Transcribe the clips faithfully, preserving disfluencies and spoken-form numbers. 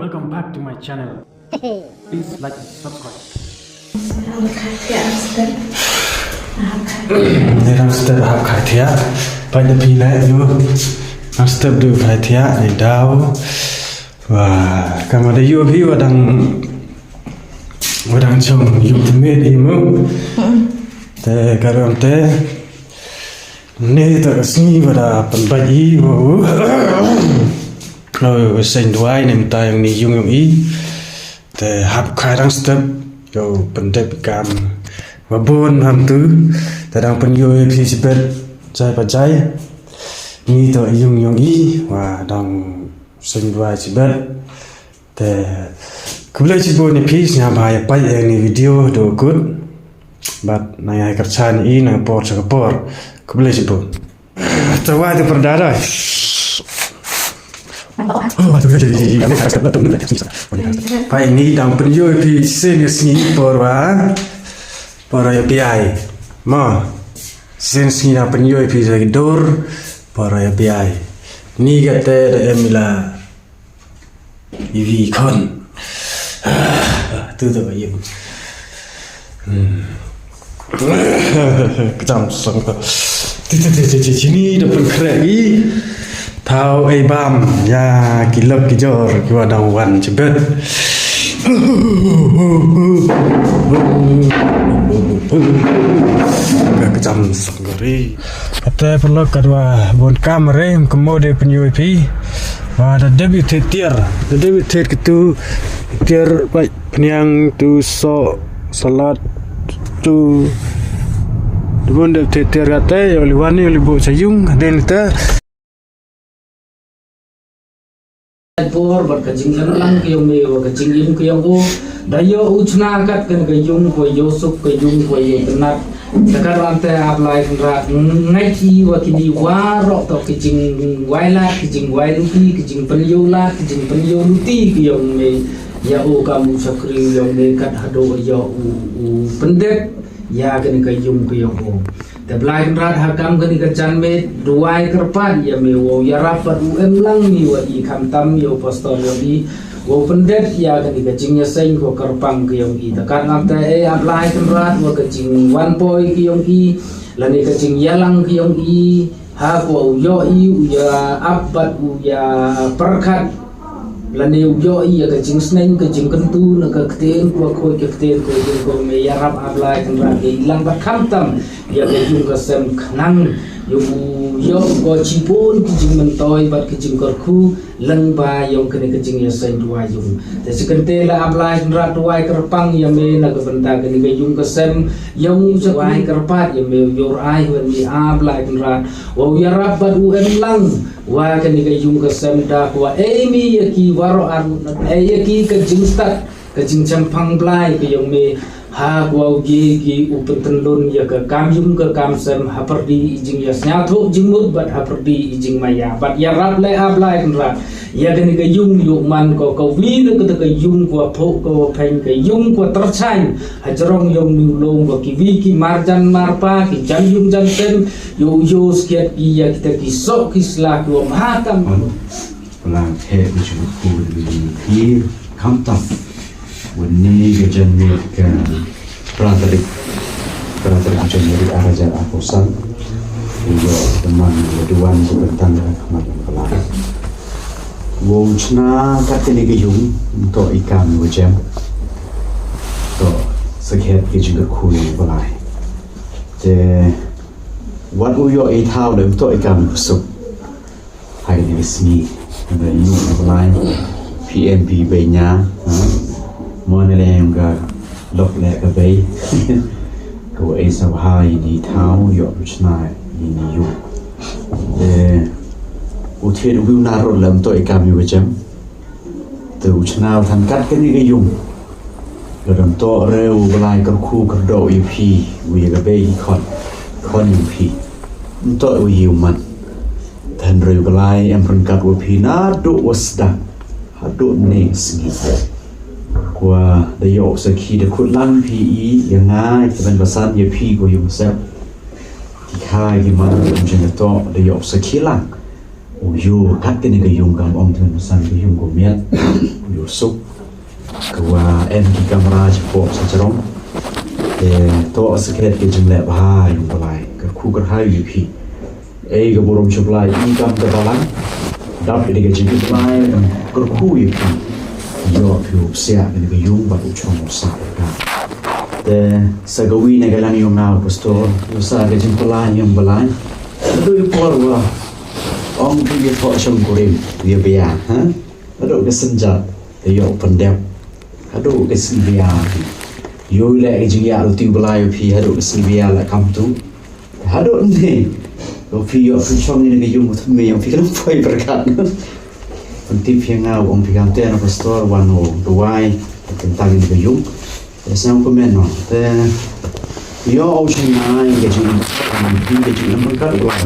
Welcome back to my channel. Please like and subscribe. Ni rang step hap khai thiah. Pai da phi le yu. Rang step du khai thiah ni daw. Wa, kama da yu phi wa dang, wa dang chong yu te me di mo. Te karam te. Ni ta sngi wa da pynbait i wa u. Lo, seng duwai ni mynta yong ni yung yong i. Te hap khai rang step, yow pyndep i kam wa bun ham tu. Te dang pynyoo i phi chibet, jai pa jai. Ni toh yung yong i, wa dang seng duwai chibet. Te khublei chibun i phi sñiawbha ya pait ya ni video du kut. Bad nang ya kyrchan i nang por cha ka por. Khublei chibun. Te wa te pyrda dai. Pait ni dang pynyoo i phi sien ya sngi por wa. Por ya biai. Mo. Sien sngi dang pynyoo i phi sa ki dur. Por ya biai. Ni kate da em i la iwi khon. Ah, tu tu ka yim. Hmm. Ka jam song ka. Ti, ti, ti, ti, ti, chini da pynkhreh i. Thaw ei bam, ya ki lok ki jor, ki wa dang wan chibet. Ka jam song ka ri. Ate paralok, katwa bun kam re, em kamo de pynyoo i phi. Wa da dep i thied tiar, da dep i thied kitu tiar, bai pynïang tu so salad tu. Da bun dep thied tiar kate, yow li wan ni, yow li buh cha yung, den te. Por bad ka jinglang lang ka yong me wa ka jingim ka yong u. Da yoh u chna kat kani ka yung ko yoh suk, ka yung ko yoh tnat. Da kat wan te Ablai Kynrad ngai ki wa kini waroh toh ki jingwai lad, ki jingwai luti, ki jingpynyoh lad, ki jingpynyoh luti ka yong me. Ya u kam u chakri yong me kat haduh yoh u, u pyndep ya kani ka yung ka yong u. Te Blai Kynrad ha kam kani ka janmiet, duwai kyrpad ya me wow yarap bad u em lang ni wa i khamtam yow pastor yong i, wow pyndep ya kani ka jingïaseng ko kyrpang ka yong i. Te kat nangta e Ablai Kynrad wa ka jingwan poi ka yong i, lane ka jingyalang ka yong i, ha ko u yoh i u ya ap bad u ya pyrkhat. Lane u yoh i ya ka jingsneng ka jingkyntu na ka ktien ko khoi ka ktien ko yung ko me yarap Ablai Kynrad ya i lang bad khamtam ya ka yung ka sem khnang yow u yoh ko chibun ki jingmyntoi bad ki jingkyrkhu lang ba yong kani ka jingïaseng duwai yung. Te chi kynte la Ablai Kynrad duwai kyrpang ya me na ka bynta kani ka yung ka sem yong u cha duwai kyrpad ya me yow rai wan ni Ablai Kynrad wow yarap bad u em lang. Wa kani ka yung ka sem da kwah e mi ya ki waroh ar, e ya ki ka jingstad, ka jingchemphang Blai ka yong me, ha kwah u ye ki u pyntynlun ya ka kam yung ka kam sem ha pyrdi i jingïasñiawthuh jingmut bad ha pyrdi i jingmaya. Bad yarap le Ablai Kynrad ya kani ka yung yow man ko ka wi na kata ka yung kwah phuh ka wa phein ka yung kwah tyrchang. Hajrong yong ni u long wa ki wi ki marjan marpa, ki jan yung jan sem, yow yoh skiat ki ya kita ki sok ki sla ki wa mhatam. Plang the bi chu ku bi ki khamtam. Wan ni ka janmiet ka phra tarik, phra tarik janmiet ar hajar arphaw san. Yow man wa duwan ku bentang ka khmat ka la. Wow chna kat kani ka yung, toh i kam wa jem. Toh sakhiat ki jingkyrkhu yong u Blai. Te wat u yoh i thaw le toh i kam wa suk. Hai ni sngi. Nga yung u Blai. P M P bei nya. Ha? Mo ne le yung ka lok le ka bei. Ko e sa bha i ni thaw yoh u chna i ni yung. Te u thied u na ro lem toh i kam i wa jem. Te u chna u than kat kani ka yung. Ka dang toh re u Blai kyrkhu kyrdoh ya phi, u ya ka bei khon, khon ya phi. Toh u ya u man. Than re u Blai em pynkat wa phi naduh wa sdang. Haduh ne sngi. Kwah da yoh sakhi da khut lang phi i ya nga i tban basan ya phi ko yung sem. Ki kha ki man kum jingtoh da yoh sakhi lang. U yoo kat kani ka yung kam ong than san ka yung ko miat. U yoo suk. Ka wa em ki kamra chapoh sa chrong. Te toh sakhiat ka jingleh bha yung Blai. Kyrkhu kyrhai u ya phi. Ei ka burom shublai i kam ka balang. Dap i da ka jingkyrhai kam kyrkhu ya phi. Yoh phi u psiah kani ka yung bad u chong u sah ka. Te sa ka wi na ka lang yung nga u pastor. U sah ka jingpyllait yung Blai. Hadooh i por wa ong phi ya thoh shongkurim, ya bia, ha? Hadooh ka synjat, te yoh pyndep. Hadooh ka sngi bia phi. Yoh leh ka jingyaluti u Blai ya phi, hadooh ka sngi bia leh kamtu. Hadooh ne. Yoh phi yoh phi chong ini ka yung u thymme, yoh phi ka long poi pyrkhat. Pyntip phi nga u ong phi kamte na pastor, wan u duwai, tentang ini ka yung. Te sñiaw comment no. Te yoh u chong na ini ka yung, ini ka yung pyrkhat u Blai.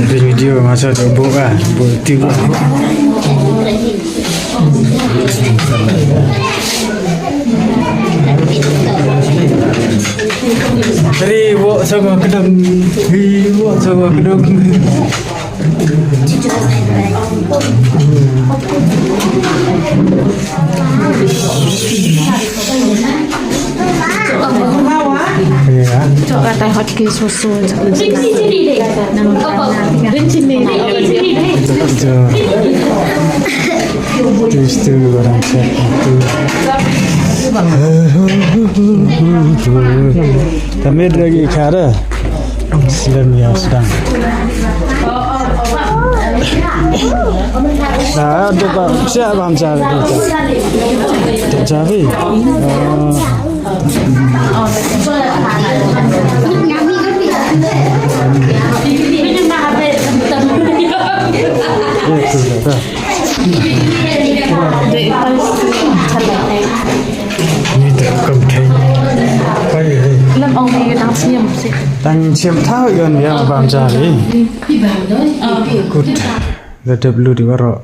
Video masa tu buka, buka. Ri, wo, sama kedang. Ri, wo, sama kedang. Iya. Cok katai hot ke susu. Cok. Tuh, tuh, barang siap tu. Tamit lagi kara. Slim ya sedang. Nah, tu pak siap bang cari tu. Cari. Oh. Ni te kam thei. Pai hei. Lam ong ni tang siem si. Tang siem thau yon ya bam jari. Kut. Da dep lu di waro.